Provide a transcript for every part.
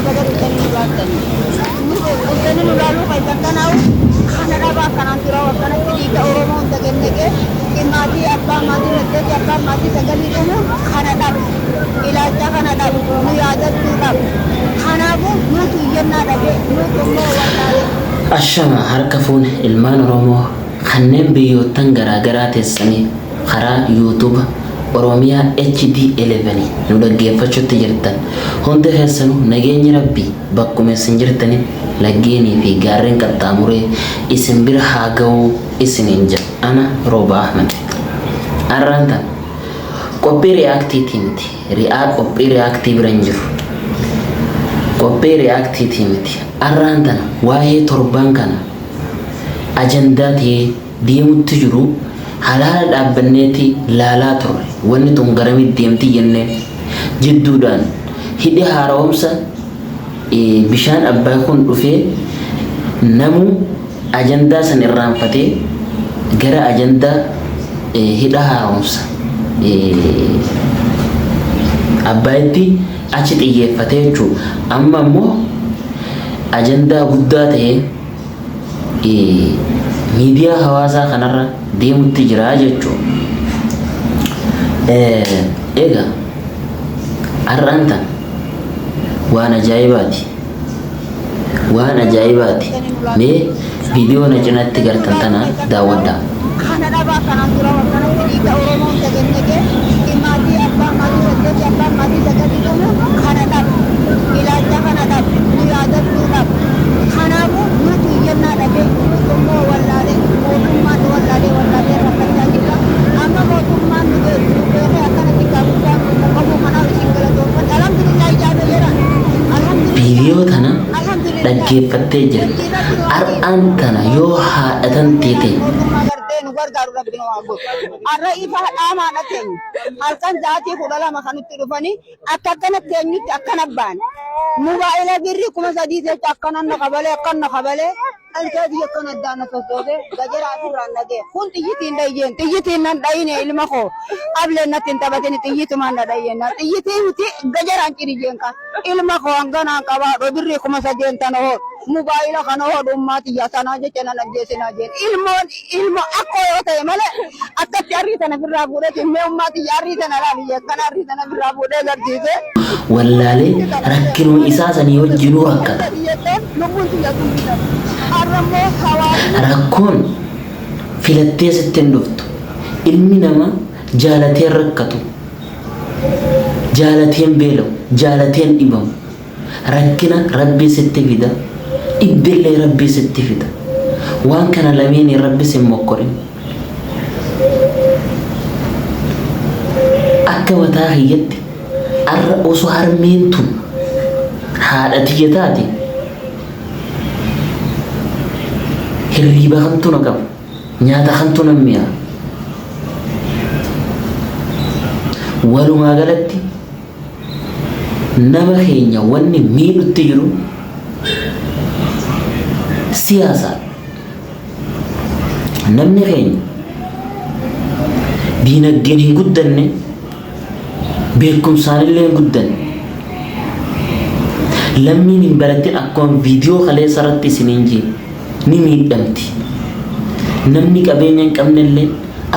Baga dhuftanii nu laaltanii. Dhuftanii nu laaluu keessan kanaa'u kana dhabaa akkanaan dura akkanatti dhiiga Oromoo hunda kennee maatii abbaa maatii saddeeti abbaa maatii sagalii dhumu kana dhabu. Ilaalcha kana dhabu. Nu yaadachuu dhabu. Kanaafuu nutu iyyannaa dhabee nutu immoo wallaalee. Ashama harka fuune ilmaan Oromoo kanneen biyyoottan garaa garaa teessanii karaa YouTube Oromia HD 11 nu dhaggeeffachutti jirtan hundi keessanuu nageenyi Rabbii bakkuma isin jirtanitti laggeenii fi gaarreen qaxxaamuree isin bira haa ga'uu isiniin jedha ana Rooba Ahmed. Arraan tana qophii reactiitii miti ri'aa qophii reactii bira hin jiru. Qophii reactiitii miti arraan tana waa'ee torbaan kana ajandaa ta'ee deemutti jiru halaala dhaabbanneeti laalaa turre. Wanni tun garamitti deemti jennee jidduudhaan hidhi haara'umsa bishaan Abbaay kun dhufee namuu ajandaa san irraanfatee gara ajandaa hidha haara'umsa Abbaayitti achi xiyyeeffatee jechuudha. Amma immoo ajandaa guddaa ta'ee miidiyaa hawaasaa kanarra deemutti jira jechuudha. Egaa har'aan tan waan ajaa'ibaati. Waan ajaa'ibaati. Mee viidiyoo na cinatti gartan tana daawwadhaa. Kana dhabaa kanaan dura akkanatti dhiiga Oromoo hunda kennee maatii abbaa maatii saddeeti abbaa maatii sagalii dhumu kana dhabu. Ilaalcha kana dhabu. Nu yaadachuu dhabu. Kanaafuu nutu iyyannaa dhabee nutu immoo wallaalee mootummaan nu wallaalee wallaalee rakkachaa jirra. Amma mootummaan nu beeku nu beekee akkana xiqqaa guddaan nu qaqqabuu kanaaf isin galatoomfadha. Alhamdulillah ijaarra jira. Viidiyoo tana dhaggeeffattee jirta. Ar'aan tana yoo haadha tantee ta'e. Mootummaa gartee nu gargaaru rabbi nu haa godhu. Har'a ifa dhaamaadha keenya. Halkan sa'aatii 12 kan nutti dhufanii Akka akkana teenyutti akkana baane. Mobaayila birrii 3000 jecha akkana na kabalee akkana na kabalee dhalchaatii akkana addaan na sossoobee gajara asirraan dhagee. Kun xiyyitiin dhayyeen xiyyitiin nan dhayine ilma koo ableen natti hin taphatin xiyyitumaan na dhayyeen na xiyyitii miti gajaraan cini jeen kan ilma koo hanganaan qabaadho birrii 3000 tana hoo mobaayila kana hoo dhummaa tiyyaa sanaa jecha nan ajjeesinaa jeen ilmoon ilmo akkoo yoo ta'e malee akkatti arrii tana firraa fuudhee timmee ummaa tiyya arrii tana laali akkana arrii tana firraa fuudhee garsiise. Wallaalee rakkinuma isaa sanii wajjinuu rakkata. Lubbuun tiyya sun bitan. Har'a immoo hawaasni. Rakkoon filattee sitti hin dhuftu. Ilmi namaa jaalatee hin rakkatu. Jaalatee hin beela'u. Jaalatee hin dhibamu. Rakkina Rabbii sitti fida, dhibbeellee Rabbii sitti fida. Waan kana lameeniin Rabbi sin mokkorin. Akka mataa kiyyatti arra osoo harmeen tun haadha tiyya taate hirriiba kamtu na qaba, nyaata kamtu na mi'a. Walumaa galatti Nama keenya wanni miidhutti jiru siyaasaadha. Namni keenya diinagdeen hin guddanne, beekumsaanillee hin guddanne. Lammiin hin baratin akkuma viidiyoo kaleessa irratti isiniin jee ni miidhamti. Namni qabeenya hin qabnellee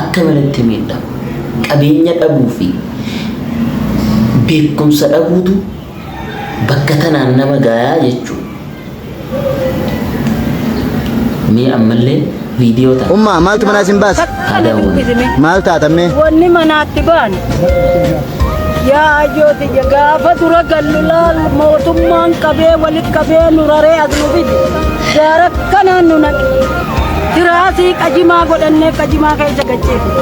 akka malatti miidhama. Qabeenya dhabuu fi beekumsa dhabuutu bakka tanaan nama gayaa jechuudha. Mee ammallee viidiyoo tana Ummaa maaltu manaa isin baase? haa daawwannu. Maal taatan mee? Wanni manaatti baane yaa hayyooti gaafa dura gallu laal mootummaan qabee walitti qabee nu raree as nu fide gaara kanaan nu naqe. Tiraasii qajimaa godhannee qajimaa keessa gacceefne.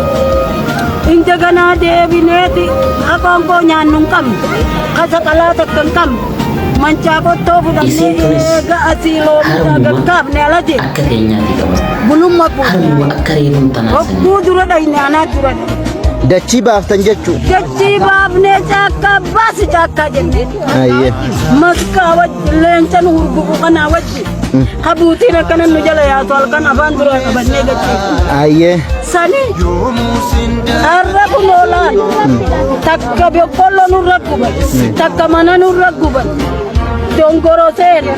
Indaganaa deebineeti haqoon koo nyaannu hin qabne. Kasa qalaa takka hin qabne. Mancaa qottoo fudhannee Isiin tunis eega asii loomisaa harmuma gaggaafne ala deemne. akka teenyaati qaba. Bulumma Harmuma buufne. akka reefuun tanaa sanii. Hogguu dura dhayne anaa dura dhayne. Dachii baaftan jechuu. Dachii baafnee caakkaa baasi caakkaa jennee. Ayyee. Maskaa wajji leenca nu hurgufu kanaa wajji. Kabuutiin akkana nu jala yaatu halkan afaan duraa qabannee gachiifne. Ayyee. Sani har'a kun oolaan takka boqqolloo nurra guban takka mana nurra guban. Dongoroo seene,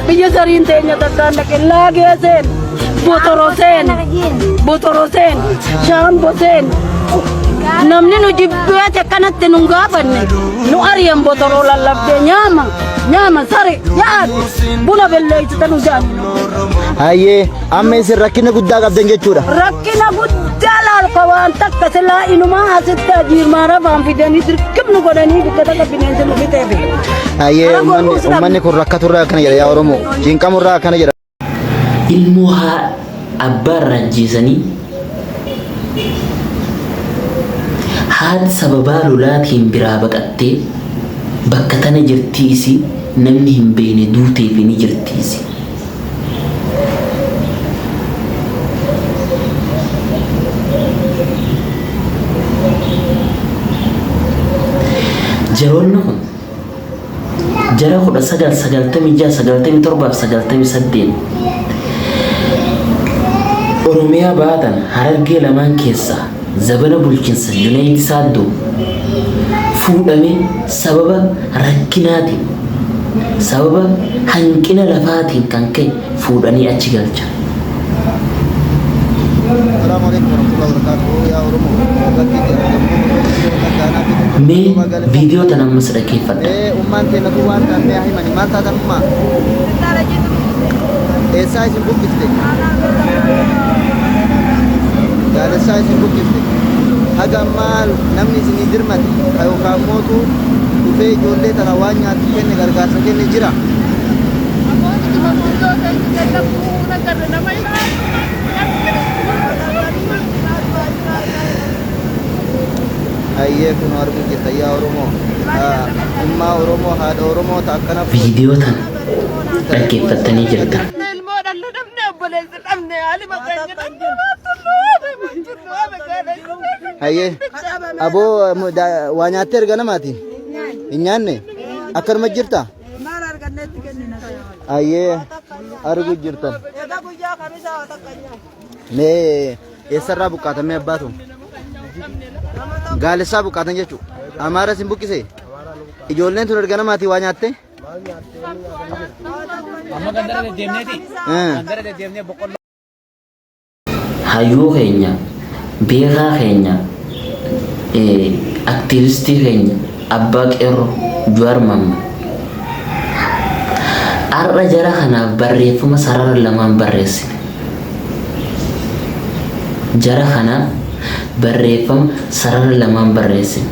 biyya sariin teenya takkaan dhaqe, Laagee seene, Botoroo seene, Botoroo seene, Shaambo seene. Namni nu jibbeeti akkanatti nu hin gaafanne nu ari'an. Botoroo lallabdee nyaama nyaama sare yaa'ate buna belleessite nu jaani. Hayyee, amma isin rakkina guddaa qabdan jechuudha. Rakkina guddaa laalka waan takka silaa inumaa asitti ajiirmaa rafaan fidanii dirqamnu godhanii bikka takka bineensi nu fixeefi. Hayyee, Karaa uummanni gorbuus uummanni kun rakkaturraa akkana jedha yaa Oromoo. Cinqamurraa akkana jedha. Ilmoo haa abbaa irraa ajjeesanii haati sababaa lolaatiin biraa baqattee bakka tana jirtii isii namni hin beekne duuteefi ni jirti isii. Jaroonni kun jara 1996, 97 fi 98 Oromiyaa baatan Harargee lamaan keessaa zabana bulchinsa Junayd Saaddoo fuudhamee sababa rakkinaatiin, sababa hanqina lafaatiin kan ka'e fuudhanii achi galchan. Assalamu alaikum warahmatullahi wabarakatuh. Yaa Oromoo, bakki itti argamnu Mee viidiyoo tana ammas dhaggeeffadha. Mee ummaan teennatu waan ta'an mee haa himani. Maal taatan ummaa? Eessaa isin buqqifte? Gaalessaa isin buqqifte. Haga ammaa namni isinii dirmate ka yookaan mootu dhufee ijoollee tana waan nyaatu kenne, gargaarsa kenne jira? Hayyee, kun arguu jirta yaa Oromoo. Ummaa Oromoo, haadha Oromoo ta akkana Viidiyoo tana dhaggeeffattanii jirtan. Ilmoo dhallu dhabne, obboleessi dhabne, haali maqaan dhabne. Hayyee, aboo waa nyaattee erga namaati? Hin nyaanne? Akkanuma jirta? Maal arganneetti kennina? Hayyee, arguu jirtan. Egaa guyyaa kamisaa waa takka nyaanne. Mee eessarraa buqqaatamee abbaatu? Gaalessaa buqqaatan jechuudha. Amaara isin buqqise? Ijoolleen tun erga namaatii waa nyaatte? Amma gandara deddeemneeti. Gandara deddeemnee boqqolloo. Hayyuu keenya, beekaa keenya, aktiivistii keenya, abbaa qeerroo Jawaar Mohammad. Har'a jara kanaaf barreeffama sarara lamaan barreessine. Jara kanaaf barreeffama sarara lamaan barreessine.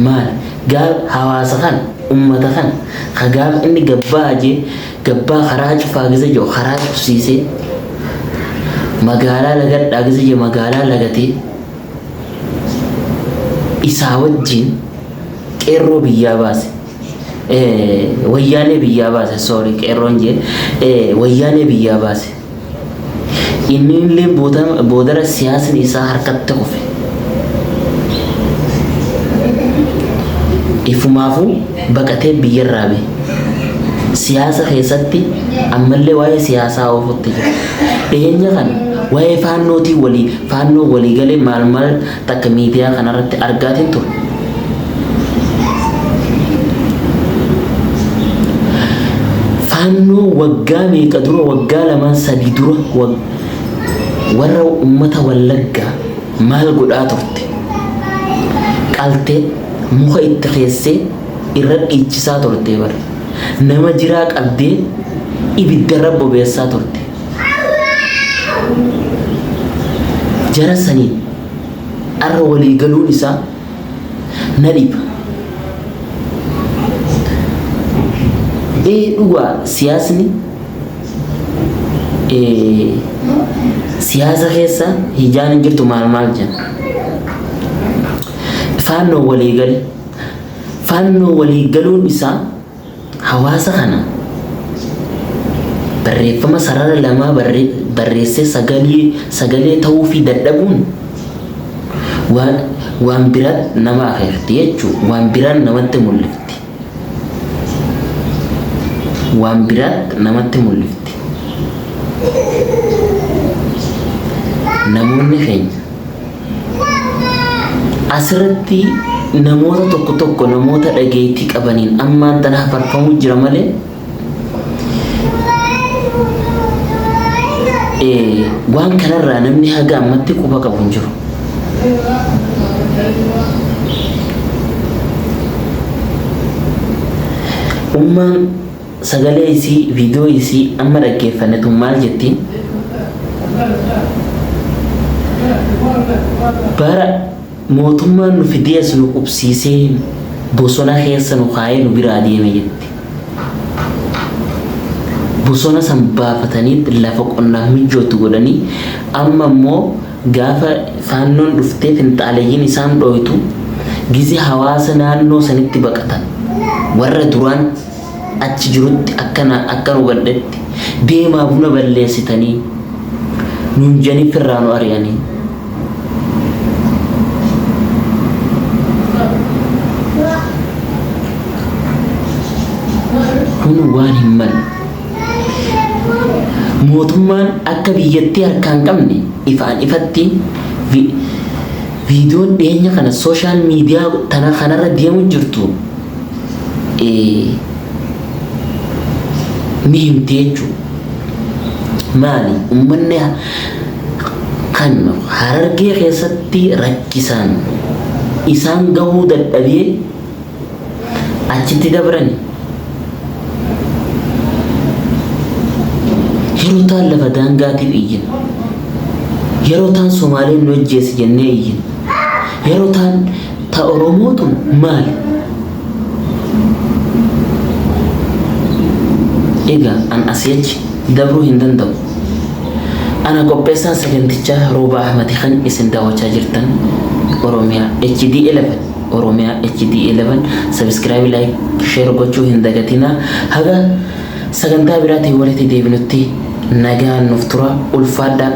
Maal gaaf hawaasa kana, ummata kana ka gaaf inni gabbaa jee gabbaa karaa cufaa gisa jiru karaa cufsiisee, magaalaa lagadhaa gisa jiru magaalaa lagatee, isaa wajjin qeerroo biyyaa baase, wayyaanee biyyaa baase, sorry, qeerroon jee, wayyaanee biyyaa baase. Inni illee boodara siyaasni isaa harkatti kufe. Ifumaafuu baqatee biyyarraa bahe. Siyaasa keessatti ammallee waa'ee siyaasaa oofutti jira. Dhiyeenya kana waa'ee faannootii walii faannoo walii galee maal maal takka miidiyaa kanarratti argaatiin ture. Faannoo waggaa meeqa dura, waggaa lamaan sadii dura, warra uummata Wallaggaa maal godhaa turte? Qaltee muka itti keessee irra dhiichisaa turte bara. Nama jiraa qabdee ibidda irra bobeessaa turte. Jara saniin arra walii galuun isaa na dhiba. Ee, dhugaa, siyaasni siyaasa keessa hijaan hin jirtu maal maal jenna. Faannoo walii gale. Faannoo walii galuun isaa hawaasa kana barreeffama sarara lamaa barreessee sagalee ta'uu fi dadhabuun waan biraan nama akeekti jechuudha. Waan biraan namatti mul'ifti. Waan biraan namatti mul'ifti. Namoonni keenya asirratti Namoota tokko tokko namoota dhageettii qabaniin ammaan tana hafarfamuu jira malee waan kanarraa namni haga ammatti quba qabu hin jiru. Ummaan sagalee isii viidiyoo isii amma dhaggeeffanne tun maal jetti? Bara mootummaan nu fidee as nu qubsiisee bosona keessa nu kaayee nu biraa deeme jetti. Bosona san baafatanii lafa qonnaaf mijootu godhanii amma immoo gaafa faannoon dhuftee finxaaleyyiin isaan dhooytu gize hawaasa naannoo sanitti baqatan warra duraan achi jirutti akkana akkan hubadhetti deemaa buna balleessitanii nuun jedhanii firraa nu ari'anii. Kun waan hin malle. Mootummaan akka biyyattii harkaa hin qabne ifaan ifatti viidiyoon dhiyeenya kana sooshaal miidiyaa tana kanarra deemu jirtu ni himti jechuudha. Maali uummanni kan Harargee keessatti rakkisaan isaan gahuu dadhabee achitti dabrani. Yeroo taan lafa daangaatiif iyyin. Yeroo taan Somaaleen nu ajjeese jennee iyyin. Yeroo taan ta Oromoo tun maali? Egaa an asii achi dabruu hin danda'u. Ana qopheessaan sagantichaa Rooba Ahmadi kan isin daawwachaa jirtan Oromiyaa HD 11 Oromiyaa HD 11 subscribe, like, share gochuu hin dagatinaa. Haga sagantaa biraatiin walitti deebinutti nagaan nuuf tura, ulfaadhaa.